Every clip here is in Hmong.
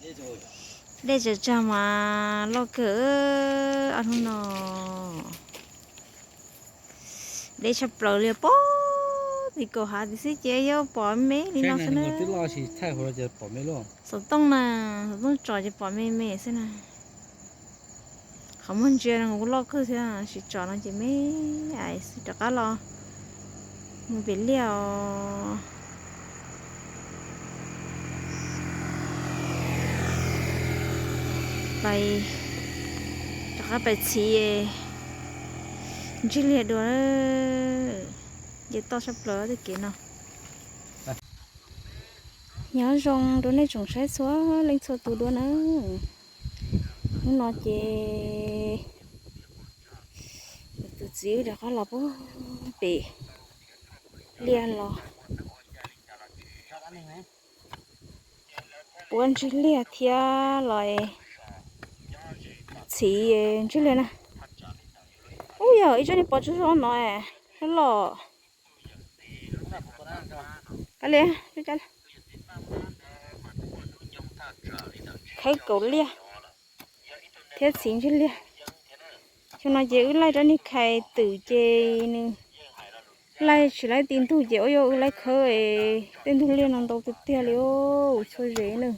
Dej tsag tsag mas loj kawg ob hnub no. Deb tshaj plaws li, pom tim kaum hav tim xwb ces yuav pom me li no xwb na. Xov tooj na, xov tooj tsom ces pom me me xwb na. Qhov muag ntsia no kuv loj kawg thiab, sis tsom no ces me ais xwb. Rov qab los mus pem liaj os. Pais, rov qab pais txhiv ntswg liag dua. Nce toj tshaj plaws tej kev no. Nyob zoo rau nej tsoom saib txhua leej txhua tus dua na. Hnub no ces tus txiv wb rov qab los puag pem liaj los puab ntswg liag thiab los txhiv ntswg liag na. Ub, yog ib tsob niag pov tsawg zog no, loj loj. Khawb kaum liaj thiab txhiv ntswg liag. Xyoo no ces wb laij rab niag khais twm ces nws laij tsis laij ti ntug ces ua yuav wb laij khawb es tej ntug liaj no ntau tiag tiag li. Txhua zem na,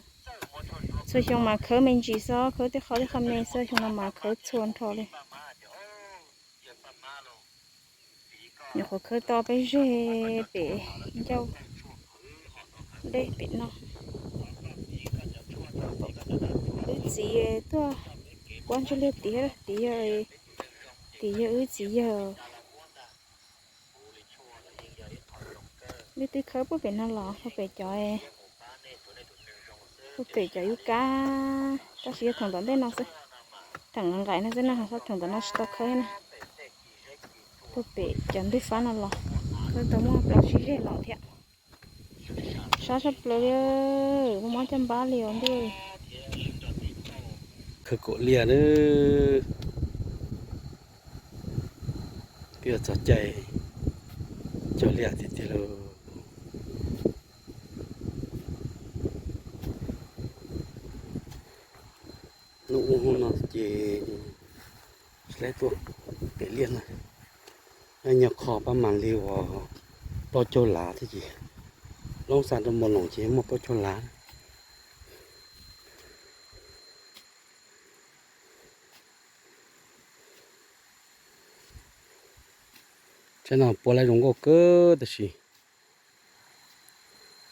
txhua xyoo mas khawb me ntsis xwb, khawb tej qhov tej qhov me xwb, xyoo no mas khawb txhua nrho li. Nyuam qhuav khawb tau peb zeg pem ncauj dej pem no. Wb txiv tuaj puab ntswg liag tid, tid yog, tid yog wb txiv yawg. Wb twb khawb puag pem no los puag pem cov, puag pem cov yub kab, tab sis yog thaum tom ntej no xwb, thaum nqaim no xwb na, thaum tom no tsis tau khawb na. Puag pem cov ntug fab no los, khawb tau muaj plaub tsib zeg los thiab. Sab tshaj plaws li, muaj mob caj npab li os ntuj. Khawb kaum liaj na, twb yog txog caij cog liaj tiag tiag lauj. Hnub ub hnub no ces tsis laib tuaj pem liaj na, nyob nyuag qho pab mas li uas plaub caug lav thiab ces, loob xa rau Npos Loos ces muaj plaub caug lav. Tsheb no puav leej zoo nkauj kawg tab sis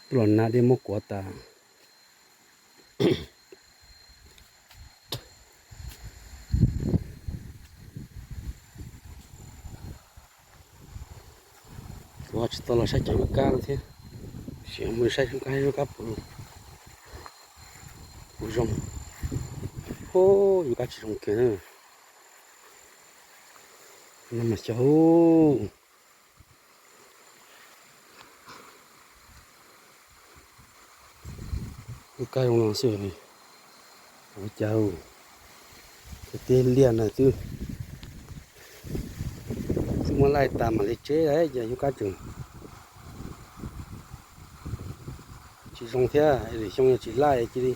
tuaj los nag dej muab kuav tas. Kuv tsis tau los saib cov yub kab no thiab, sim mus saib yub kab, yub kab puas zoo. Yub kab tsis zoo kiag na. No mas xyov. Yub kab zoo no xwb, ua cas tib liaj na twb, twb muab laij tas mam li tseb, ces yub kab tseem tsis zoo thiab. Lwm xyoo yog tsis laij cia li,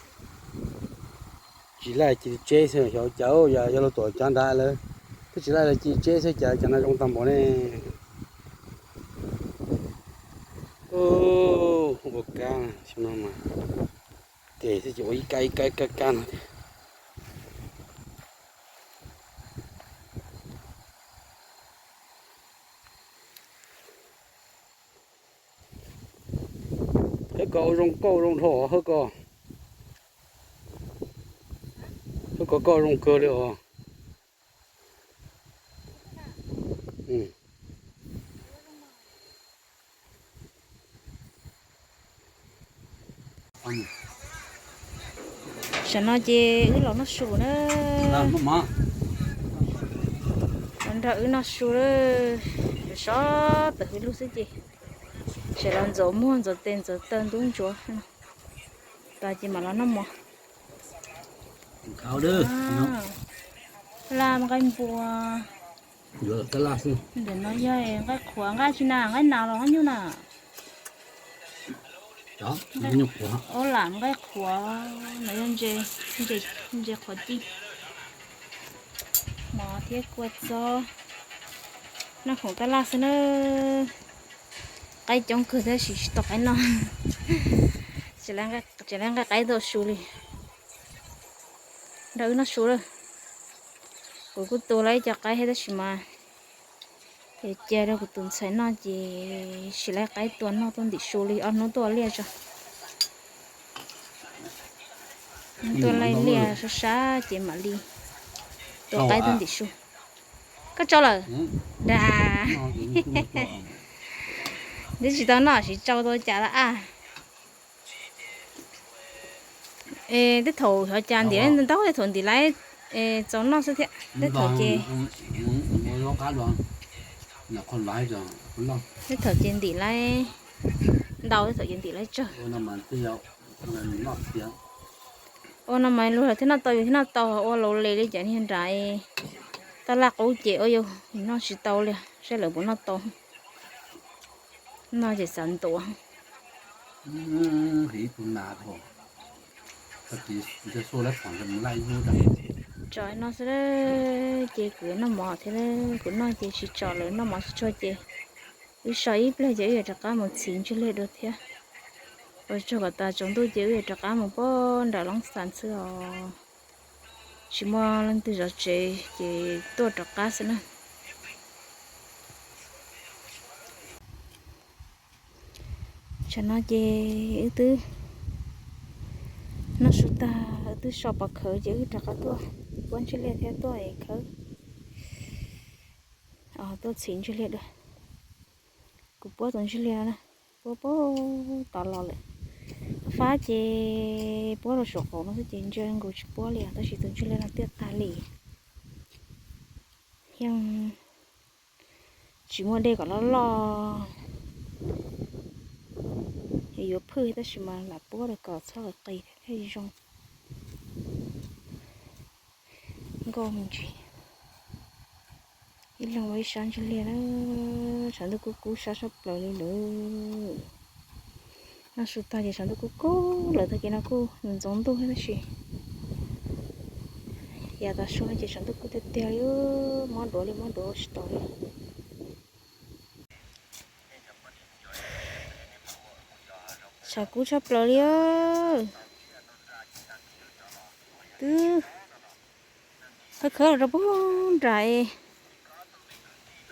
tsis laij cia li tseb xwb, xyov ua cas, yog luag tuam cov nrad lawm, twb tsis laij lawm cia li tseb xwb, cas cov no zoo tag npaum ne. Ua kab xyoo no mas tes xwb ces ua ib kab ib kab ib kab kab no thiab. Hawb ko ua zoo, koj ua zoo dhau hawb ko. Hawb ko koj ua zoo kawg li os. Tam no ces wb los noj su na. Los nrog wb noj su, sov tawm hwv lug xwb ces tseem los ntxuav muag ntxuav tes ntxuav taw ntub ntsuav. Tas ces mam los noj mov. Laj nqaij npua. Ntawm no yog nqaij qhuav, nqaij tsi na, nqaij nas los nqaij nyuj na. Ub lam nqaij qhuav no yog ntses qhuav cij, mov thiab kua txob, noj khoom tab laj xwb na. Qaib coob kawg tab sis tsis tau qaib noj. Tsis lawv nqaij qaib tau su li. Nrog wb noj su lawm. Kuv kuj tua lawm ib co qaib thiab tab sis mas cia rau kuv tus ntxhais noj ces tsis lawv qaib tua noj tuaj ntim su li, ob hnub tuaj liaj tso. Tuaj liaj sab sab ces mam li tua qaib tuaj ntim su. Koj tso lawm? Dag. Twb tsis tau noj siv tsau tau cas lawm a. Tej thaum xyov cas ntim ntau, tej thaum ntim lawm txaus noj xwb thiab. Tej thaum ces, tej thaum ces ntim lawm ntau, tej thaum ces ntim lawm tsawg. Ua no mas luag thiaj noj tau, yus thiaj noj tau, ua laus les li cov niag nram tab laj qub ces ua yus noj tsis tau li, saib lawv puas noj tau. Noj ces xav ntuav. Tso no xwb ces kuv noj mov thiab, kuv noj ces tsis tso lawv noj mov tsis tshua ces wb so ib pliag ces wb yuav rov qab mus txhiv ntsej liag dua thiab. Ua tsaug kom tas tsaus ntuj ces wb yuav rov qab mus puag nram Loob Xas xwb os. Tsis muaj leej twg zov tsev ces tuaj rov qab xwb na. Tsam no ces wb twb noj su tag, wb twb so pov khawv ces wb rov qab tuaj puab ntsej liag thiab tuaj es khawb, tuaj txhiv ntsej liag dua. Kuv puab tus ntsej liag no na, puab puag tod los lawm. Fab ces puab rau saum qaum no xwb ces ntsia nkaus tsis puab li os, tab sis tus ntsej liag no tiaj tag li. Yeej tsis muaj dej kom loj loj, yuav phwj tab sis mas lam puab rau kom txhob qis thiaj zoo. Nkauj me ntsis. Ib leeg ua ib sab ntsej liag na, tshav ntuj kub kub sab sab plaws li lawm. Noj su tag ces tshav ntuj kub kub lawm, tag kis no kuj ntxoov ntuj thiab tab sis yav tav su no ces tshav ntuj kub tiag tiag li, mob duav li mob duav tsis tau li. Tshav kub tshaj plaws li. Twb khawb khawb los rau puag nram,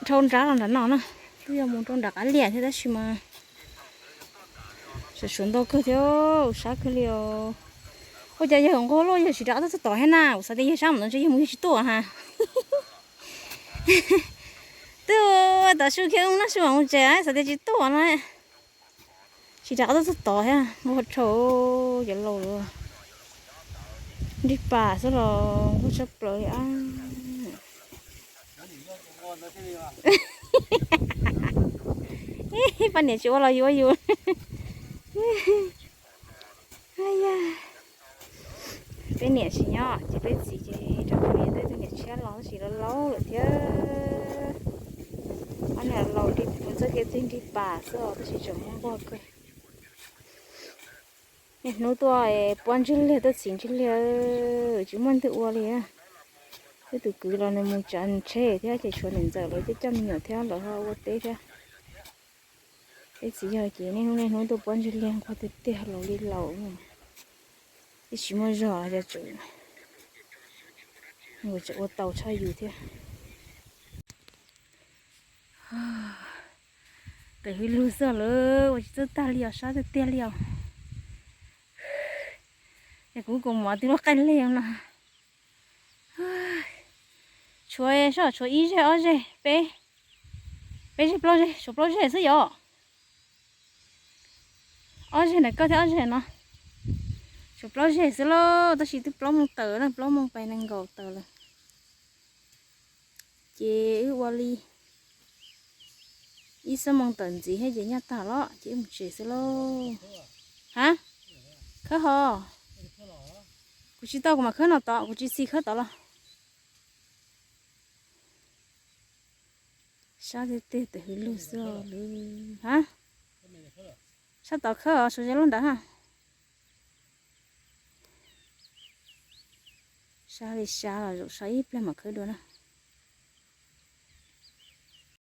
dhau nrab los nram no na, twb yuav mus rau nram qab liaj thiab tab sis mas suav suav ntau kawg thiab, sab kawg li os. Ua cas yawg nquag luaj yawg tsis rov qab tuaj txog tod thiab na, kuv xav tias yawg sab mus ntawd ntshe yawg mus yawg tsis tuaj ha. Twb tav su kiag ub noj su mam mus tsev, xav tias tsis tuaj no. Tsis rov qab tuaj txog tod thiab, nquag dhau cov laus lawm. Nrig pas xwb los nquag tshaj plaws li. Poj niam tsis ua los yus ua yus. Peb niam tsis nyob ces peb txiv ces rau peb tej tug niam tshiab los tab sis laus laus lawm thiab. Ob niag laus mus txoj kev txij nrig pas xwb os tab sis tseem muaj nquag kawg. Niaj hnub tuaj puab ntsej liag tuaj txhiv ntsej liag, tsis muaj leej twg ua li. Wb tus kwv los nws mus tsav nws tsheb thiab ces tshuav niam ntxawm lawv coj coj me nyuam thiab lawv ho ua teb thiab. Peb txiv yawg ces niaj hnub niaj hnub tuaj puab ntsej liag nquag tiag tiag, laus li laus. Twb tsis muaj zog los tseem ua tau tshaj yus thiab. Tawm hwv lug xwb lawm, ua tsis txawj tag li os, sab tiag tiag li os. Es kuv kaus mom twb lub qaij leg no. Tshuav, tshuav ib zeg ob zeg peb, peb zeg plaub zeg, tshuav plaub zeg xwb yom. Ob zeg ntawm koj thiab ob zeg no, tshuav plaub zeg xwb lauj, tab sis twb plaub moos tawm lawm, plaub moos pais nees nkaum tawm lawm. Ces wb ua li ib xuab moos tawm ntxiv thiab ces nyaj tag los ces wb mus tsev xwb lauj. Ha, khawb ho. Kuv tsis tau, kuv mam khawb no tod, kuv tsis txi khawb tod los. Sab tiag tiag, tawm hwv lug xwb lawm. Ha, Sab tom khawb os, sau ze lub ntawd ha. Sab li sab los zaum so ib pliag mam khawb dua na.